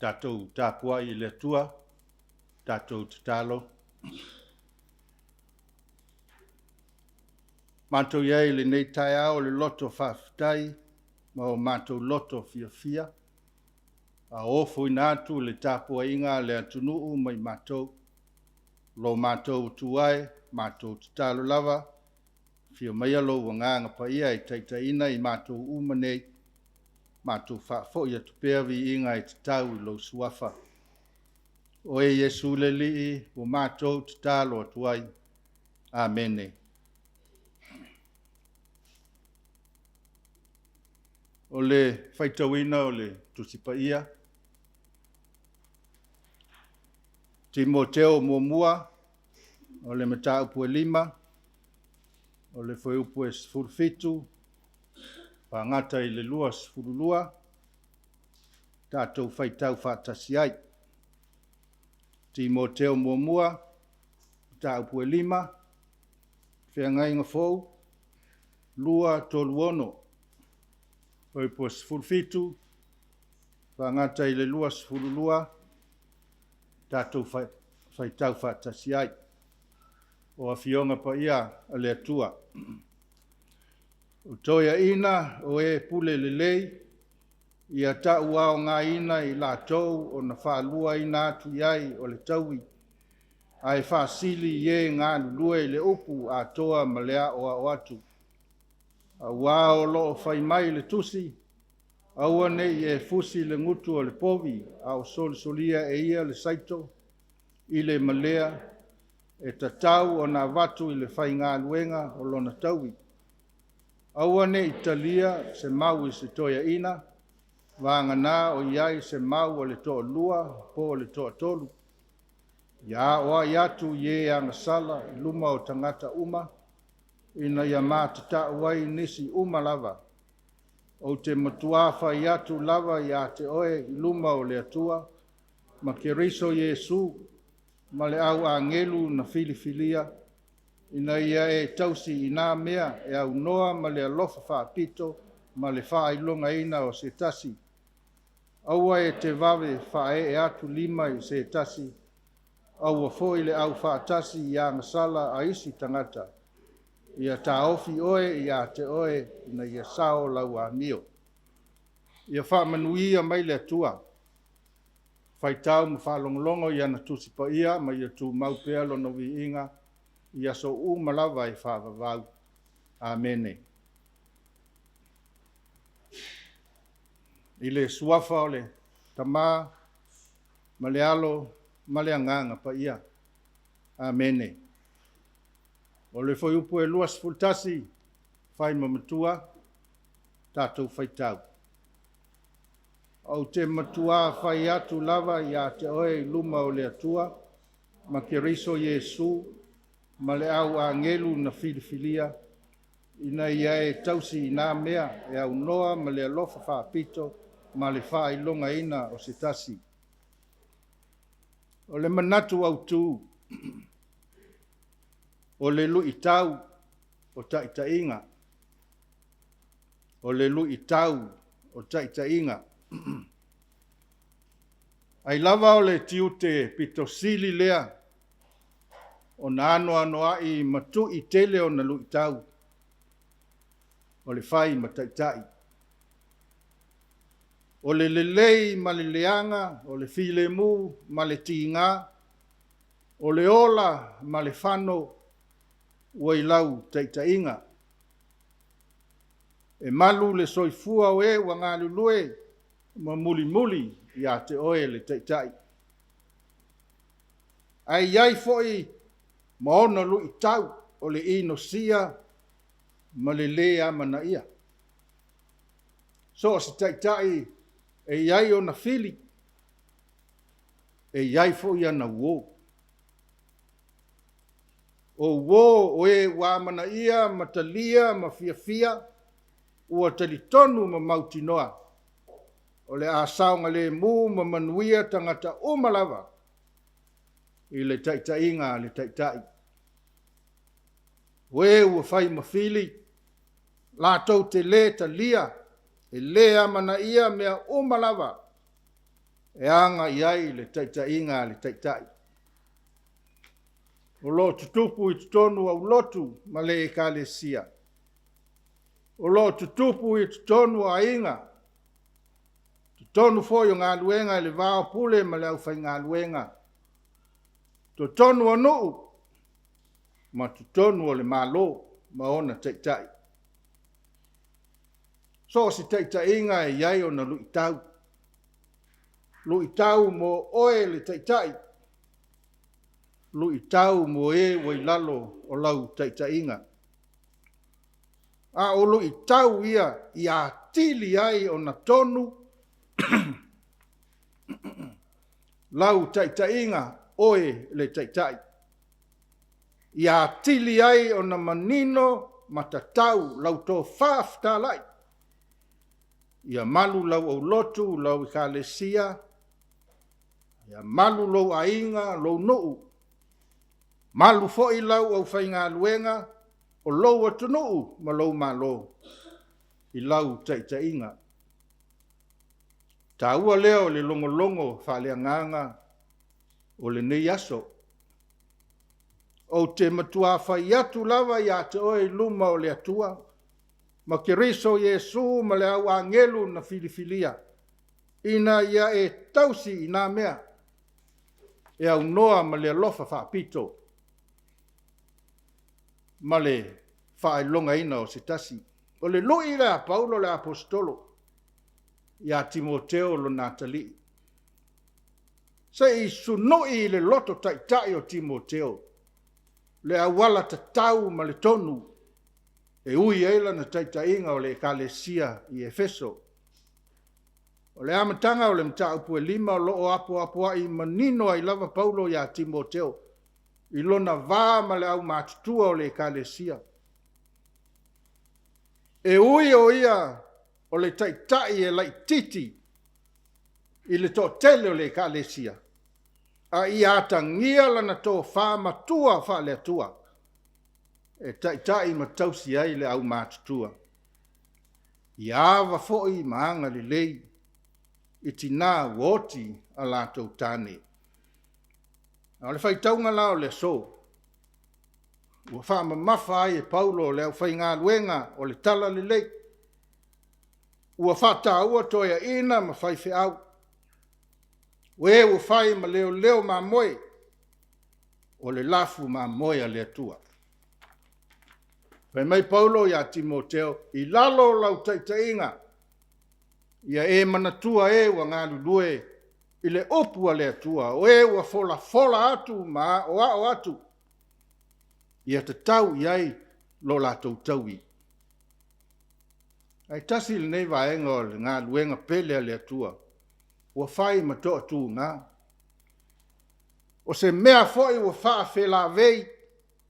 Tatou tapuai i le Atua, tatou tatalo. Matou i ai i lenei taeao i le loto faafetai ma o matou loto fiafia, a o ofoina atu le tapuaiga a le atunuu ma i matou. Lo matou tu ai, matou tatalo lava, afio maia lou Agaga Paia e taitaiina i matou uma nei, matou faafoi atu pea viiga e tatau i lou Suafa. O oe Iesu le Alii ua matou tatalo atu ai. Amene. O le faitauina o le Tusi Paia, Timoteo 1, o le mataupu e 5, o le fuaiupu e 17 faagata i le 22, tatou faitau faatasi ai. Timoteo 1, mataupu e 5, Feagaiga Fou 2:36, fuaiupu e 17 faagata i le 22, tatou faitau faatasi ai. O Afioga Paia a le Atua. O toeaiina o e pule lelei, ia tauaogaina i latou ona faaluaina atu i ai o le taui, ae faasili i e galulue i le upu atoa ma le aoao atu. Aua o lo o fai mai le tusi, aua ne i e fusi le gutu o le povi a o solisolia e ia le saito i le malea, e tatau ona avatu i le faigaluega o lona taui. Aua ne i talia se mau i se toeaina, vagana o i ai se mau a le toalua po o le toatolu. Ia aoai atu i e agasala i luma o tagata uma, ina ia matatau ai nisi uma lava. Ou te matua fai atu lava ia te oe i luma o le Atua ma Keriso Iesu ma le au agelu na filifilia, ina ia e tausi i na mea e aunoa ma le alofa faapito ma le faailogaina o se tasi. Aua e te vave faaee atu lima i se tasi, aua foi le aufaatasi i agasala a isi tagata. Ia taofi oe ia te oe ina ia sao lau amio. Ia faamanuia mai le Atua, faitau ma faalogologo i ana Tusi Paia ma ia tumau pea lona viiga i aso uma lava e faavavau. Amene. I le suafa o le Tama ma le Alo ma le Agaga Paia. Amene. O le fuaiupu e 21, fai ma matua, tatou faitau. Ou te matua fai atu lava ia te oe i luma o le Atua ma Keriso Iesu ma le au agelu na filifilia, ina ia e tausi i na mea e aunoa ma le alofa faapito ma le faailogaina o se tasi. O le manatu autu, o le luitau o taitaiga. O le luitau o taitaiga. Ai lava o le tiute pito sili lea ona anoanoai ma tui tele ona luitau o le fai ma taitai. O le lelei ma le leaga, o le filemu ma le tiga, o le ola ma le fano ua i lau taitaiga. E malu le soifua o e ua galulue ma mulimuli ia te oe le taitai. Ae i ai foi ma ona luitau o le inosia ma le lē amanaia. So o se taitai E i ai ona fili, e i ai foi ana uō. O uō o e ua amanaia ma talia ma fiafia, ua talitonu ma mautinoa, o le a saogalemu ma manuia tagata uma lava i le taitaiga a le Taitai. O e ua fai ma fili, latou te lē talia, e lē amanaia mea uma lava e aga i ai le taitaiga a le Taitai. O lo o tutupu i totonu o aulotu ma le Ekalesia. O lo o tutupu i totonu o aiga, totonu foi o galuega i le va o Pule ma le aufaigaluega, totonu o nuu ma totonu o le Malo ma ona taitai. So o se taitaiga e i ai ona luitau, luitau mo oe le taitai, luitau mo e ua i lalo o lau taitaiga. A o luitau ia ia atili ai ona tonu lau taitaiga oe le taitai. Ia atili ai ona manino ma tatau lau tofa fetalai. Ia malu lau aulotu, lau ekalesia, ia malu lou aiga, lou nuu, malu foi lau aufaigaluega, o lou atunuu ma lou Malo i lau taitaiga. Taua lea o le logologo faaleagaga o lenei aso. Ou te matua fai atu lava ia te oe i luma o le Atua, ma Keriso Iesu ma le au agelu na filifilia, ina ia e tausi i nā mea e aunoa ma le alofa faapito ma le faailogaina o se tasi. O le lui lea a Paulo le Aposetolo ia Timoteo lona atalii. Se i sunui i le loto taitai o Timoteo le auala tatau ma le tonu e ui ai lana taitaiga o le Ekalesia i Efeso. O le amataga o le mataupu e 5 o lo o apoapoai manino ai lava Paulo ia Timoteo i lona va ma le aumatutua o le Ekalesia. E ui o ia o le taitai e laititi i le toatele o le Ekalesia, a ia atagia lana tofa matua faale-Atua e taitai ma tausi ai le aumatutua. Ia ava foi ma agalelei i tinā ua oti a latou tane. A o le faitauga la o le aso, ua faamamafa ai e Paulo le aufaigaluega o le Talalelei, ua faataua toeaiina ma faifeau, o e ua fai ma leoleo mamoe, o le lafu mamoe a le Atua. Fai mai Paulo ia Timoteo, i lalo o lau taitaiga, ia e manatua e ua galulue i le upu a le Atua, o e ua folafola atu ma aoao atu, ia tatau i ai lo latou taui. Ae tasi lenei vaega o le galuega pele a le Atua, ua fai ma toatuga. O se mea foi ua faafelavei,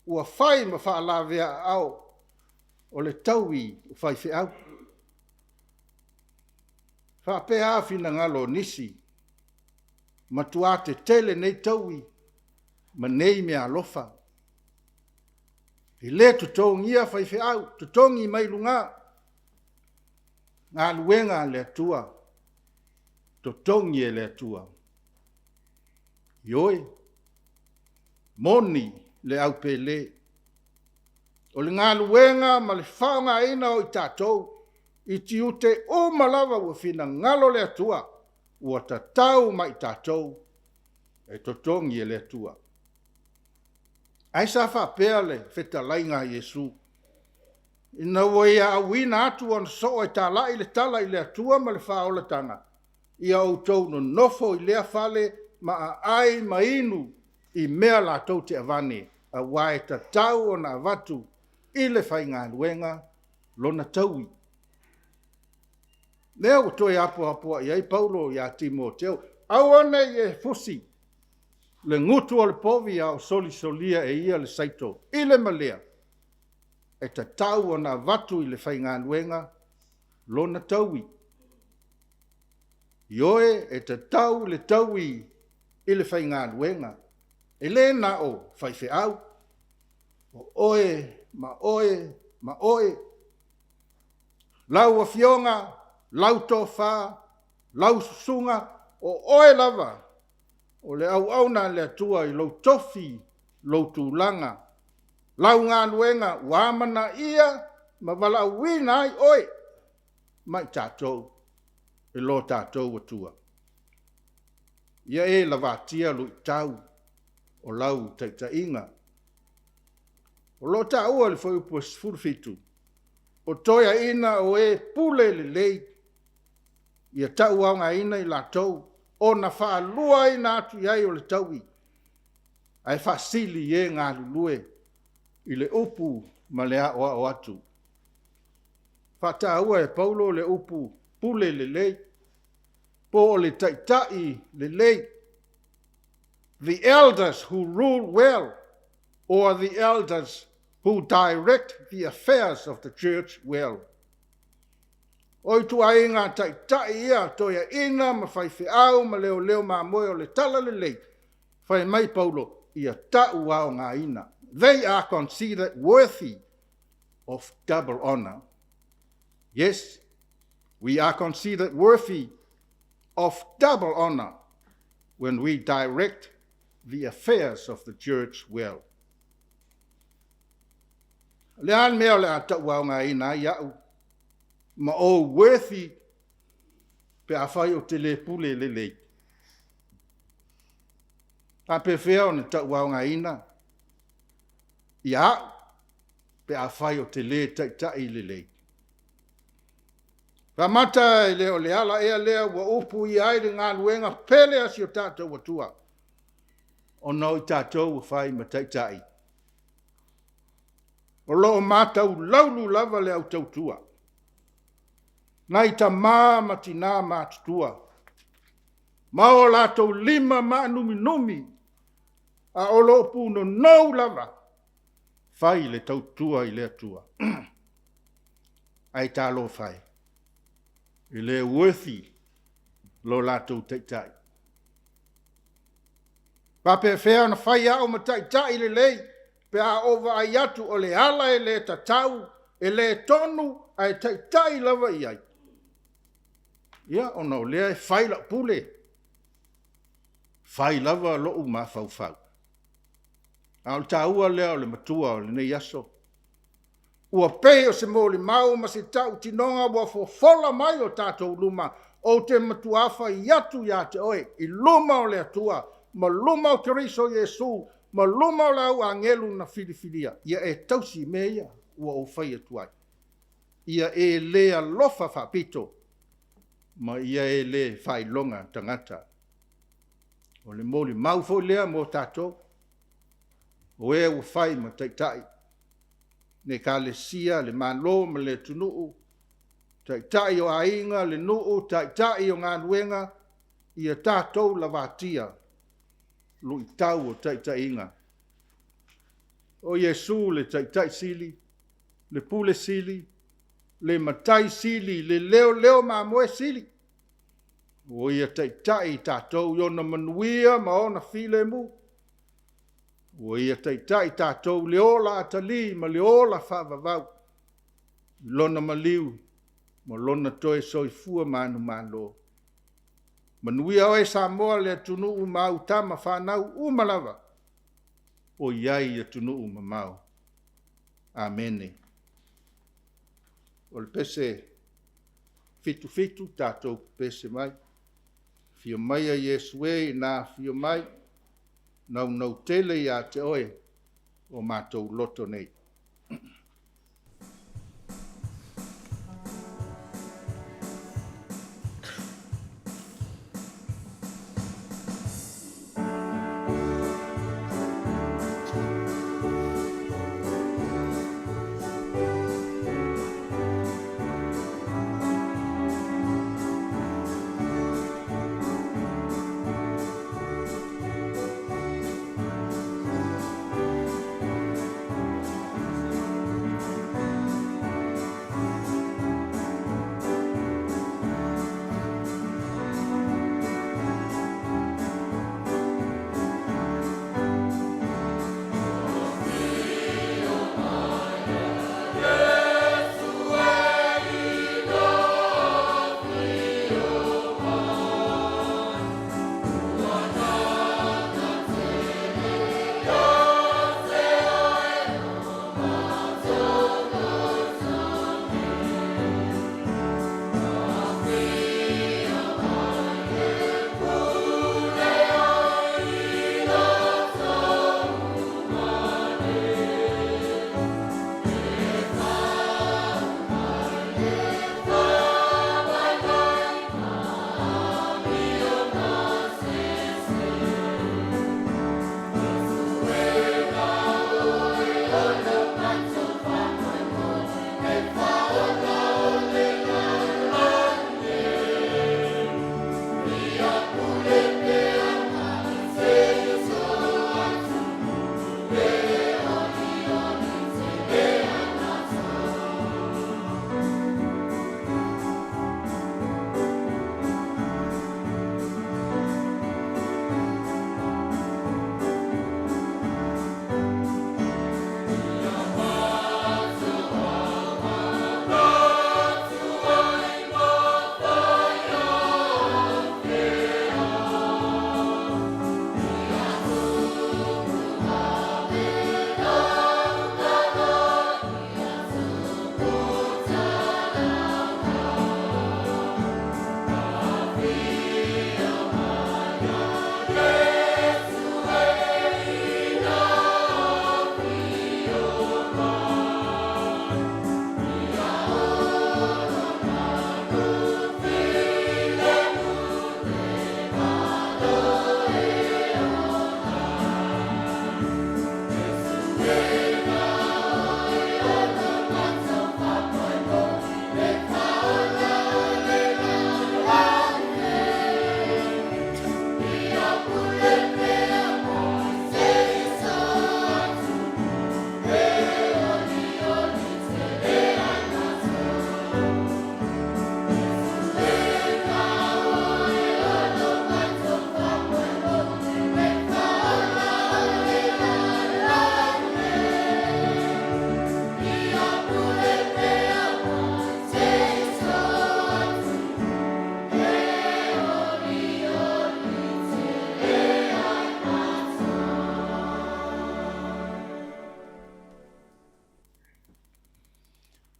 ua fai ma faalavea-aao, o le taui o faifeau. Faapea lava finagalo o nisi, matua tetele nei taui ma nei meaalofa. E le totogia faifeau, totogi mai luga. Galuega a le Atua, totogi e le Atua. Ioe, moni le aupele. O le galuega ma le faaaogaina o i tatou i tiute uma lava ua finagalo le Atua, ua tatau ma i tatou e totogi e le Atua. Ai sa faapea le fetalaiga a Iesu, ina ua ia auina atu ona soo e talai le tala i le Atua ma le faaolataga, ia outou nonofo i lea fale ma aai ma inu i mea latou te avane, aua e tatau ona avatu i le faigaluega lona taui. Lea ua toe apoapoai ai Paulo ia Timoteo, aua ne i e fusi le gutu o le povi a o solisolia e ia le saito i le malea, e tatau ona avatu i le faigaluega lona taui. Ioe, e tatau le taui i le faigaluega, e le na o faifeau, o oe ma oe ma oe, lau afioga, lau tofa, lau susuga, o oe lava o le auauna a le Atua i lou tofi, lou tulaga, lau galuega ua amanaia ma valaauina ai oe ma i tatou e lo tatou Atua. Ia e lavatia luitau o lau taitaiga. O lo o taua i le Fuaiupu 17, o toeaiina o e pule lelei, ia tauaogaina i latou ona faaluaina atu i ai o le taui, ae faasili i e galulue i le upu ma le aoao atu. E faataua e Paulo le upu pule lelei, po o le taitai lelei. The elders who rule well, or the elders who direct the affairs of the church well. O ituaiga taitai ia, toeaiina ma faifeau ma leoleo mamoe o le talalelei, fai mai Paulo, ia tauaogaina. They are considered worthy of double honor. Yes, we are considered worthy of double honor when we direct the affairs of the church well. O le a le mea o le a tauaogaina ai au ma ou worthy pe afai ou te le pule lelei? E faapefea ona tauaogaina ia au pe afai ou te le taitai lelei? Faamata e le o le ala ea lea ua upuia ai le galuega pele a si o tatou Atua, ona o i tatou ua fai ma taitai? O lo o mataulaulu lava le au tautua, nai tama ma tina matutua, ma o latou lima maanuminumi, a o lo o punonou lava, fai le tautua i le Atua. Ae talofa e, e le worthy lo latou taitai. E faapefea ona fai au ma taitai lelei pe a ou vaai atu o le ala e le tatau, e le tonu, ae taitai lava i ai? Ia, ona o lea e fai lau pule, fai lava lou mafaufau. A o le taua lea o le matua o lenei aso. Ua pei o se molimau ma se tautinoga ua fofola mai o tatou luma, ou te matua fai atu ia te oe i luma o le Atua, ma luma o Keriso Iesu, ma luma o le au agelu na filifilia, ia e tausi mea ia ua ou fai atu ai. Ia e le alofa faapito, ma ia e le faailoga tagata. O le molimau foi lea mo tatou, o e ua fai ma taitai, le Ekalesia, le Malo ma le atunuu, taitai o aiga, le nuu, taitai o galuega, ia tatou lavatia luitau o taitaiga. O Iesu le Taitai Sili, le Pule Sili, le Matai Sili, le Leoleo Mamoe Sili, ua Ia taitai i tatou i ona manuia ma ona filemu. Ua Ia taitai i tatou i le ola atalii ma le ola faavavau, i Lona maliu ma Lona toe soifua manumalo. Manuia oe Samoa le atunuu ma au tama fanau uma lava o i ai i atunuu mamao. Amene. O le pese 77, tatou pepese mai. Afio maia Iesu e ina afio mai, naunau tele ia te oe o matou loto nei.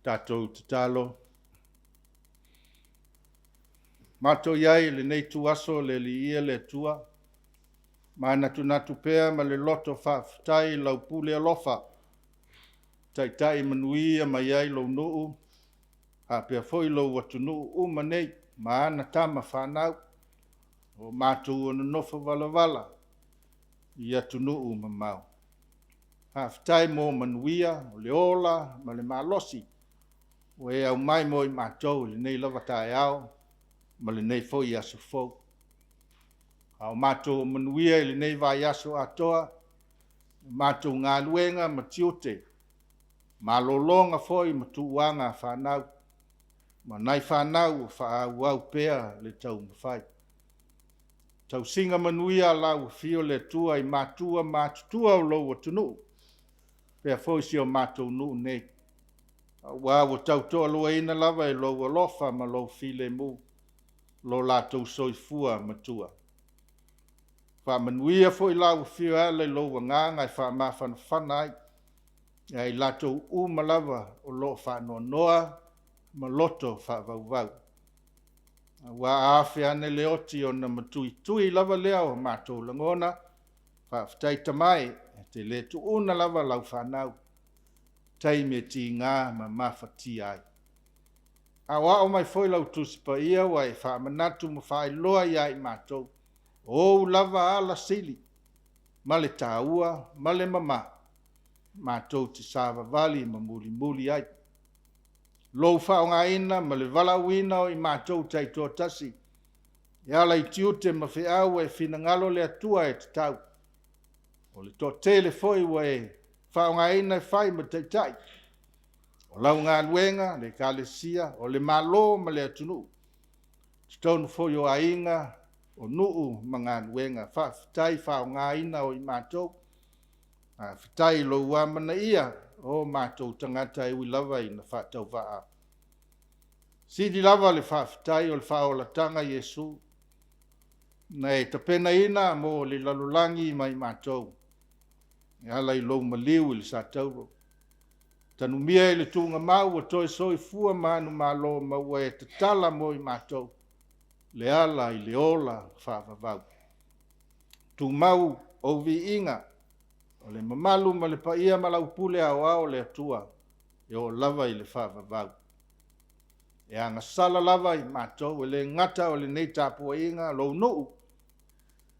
Tatou tatalo. Matou i ai i lenei ituaso le Alii ia le Atua, manatunatu pea ma le loto faafetai i lau pule alofa, taitai manuia mai ai lou nuu, faapea foi lou atunuu uma nei ma ana tama fanau, o matou nonofo valavala i atunuu mamao. Faafetai mo manuia, o le ola ma le malosi ua e aumai mo i matou i lenei lava taeao ma lenei foi aso fou. A o matou manuia i lenei vaiaso atoa, i matou galuega ma tiute, malologa foi ma tuuaga a fanau, ma nai fanau o faaauau pea le taumafai. Tausiga manuia a lau Afio le Atua i matua matutua o lou atunuu, faapea foi si o matou nuu nei, aua ua tautoaluaina lava e lou alofa ma lou filemu lo latou soifua matua. Faamanuia foi lau Afio e ala i lou agaga e faamafanafana ai ia i latou uma lava o lo o faanoanoa ma loto faavauvau. Aua a afe ane le oti ona matuitui lava lea o matou lagona, faafetai tama e, e te le tuua lava lau fanau i taimi e tiga ma mafatia ai. Aoao mai foi lau Tusi Paia ua e faamanatu ma faailoa ia i matou, o ou lava ala sili ma le taua ma le mama, matou te savavali ma mulimuli ai. Lou faaaogaina ma le valaauina o i matou taitoatasi e ala i tiute ma feau ua e finagalo le Atua e tatau. O le toatele foi ua e faaaogaina e fai ma taitai o lau galuega, le Ekalesia, o le Malo ma le atunuu, i totonu foi o aiga, o nuu ma galuega. Faafetai faaaogaina o i matou. Faafetai i lou amanaia o matou tagata e ui lava ina faatauvaa. Sili lava le faafetai o le faaolataga a Iesu na e tapenaina mo le lalolagi ma i matou e ala i lou maliu i le satauro, tanumia i le tuugamau ua toe soifua manumalo ma ua e tatala mo i matou le ala i le ola faavavau. Tumau ou viiga, o le mamalu ma le paia ma lau pule aoao le Atua e oo lava i le faavavau. E agasala lava i matou, e le gata o lenei tapuaiga, lou nuu,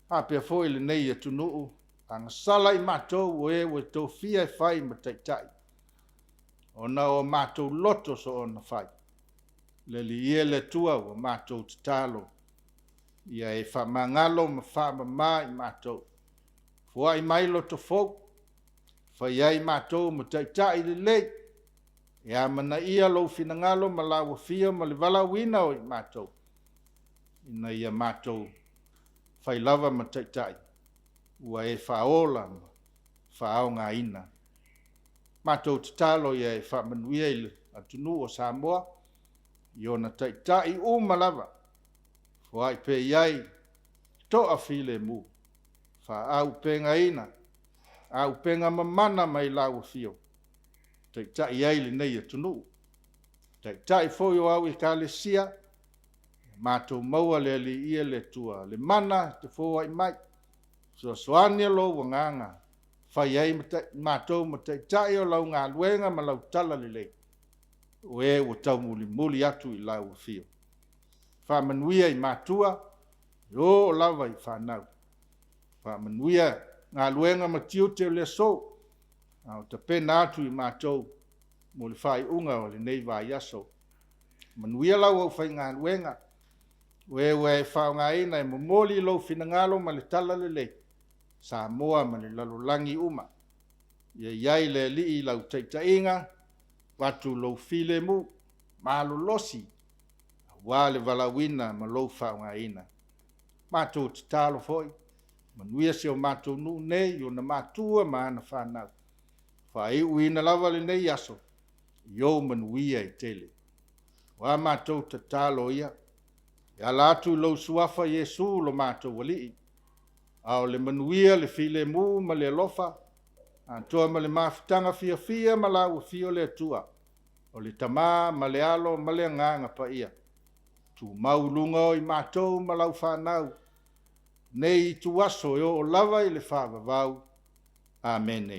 faapea foi lenei atunuu, agasala i matou o e ua e tofia e fai ma taitai, ona o matou loto soona fai, le Alii e le Atua ua matou tatalo, ia e faamagalo ma faamama i matou, foai mai loto fou, fai ai matou ma taitai lelei, e amanaia lou finagalo ma lau Afio ma le valaauina o i matou, ina ia matou fai lava ma taitai ua e faaola ma faaaogaina. Matou tatalo ia e faamanuia i le atunuu o Samoa, i ona taitai uma lava, foai pea i ai toafilemu, faaauupegaina, auupega mamana mai lau Afio, e taitai ai lenei atunuu. Taitai foi o au Ekalesia, matou maua le Alii e le Atua, le mana e te foai mai, fesoasoani lou agaga e fai ai matou ma taitai o lau galuega ma lau talalelei, o e ua taumulimuli atu i lau Afio. Faamanuia i matua, e oo lava i fanau. Faamanuia galuega ma tiute o le aso, a o tapena atu i matou mo le faaiuga o lenei vaiaso. Manuia lau aufaigaluega, o e ua e faaaogaina e momoli lou finagalo ma le talalelei, Samoa ma le lalolagi uma. Ia i ai le Alii i lau taitaiga, avatu lou filemu malolosi aua le valaauina ma lou faaaogaina. Matou tatalo foi, manuia si o matou nuu nei i ona matua ma ana fanau, faaiuina lava lenei aso i ou manuia e tele. O a matou tatalo ia, e ala atu i lou Suafa Iesu lo matou Alii, a o le manuia, le filemu ma le alofa, atoa ma le mafutaga fiafia ma lau Afio le Atua. O le Tama ma le Alo ma le Agaga Paia, tumau i luga o i matou ma lau fanau, nei ituaso e oo lava i le faavavau. Amene.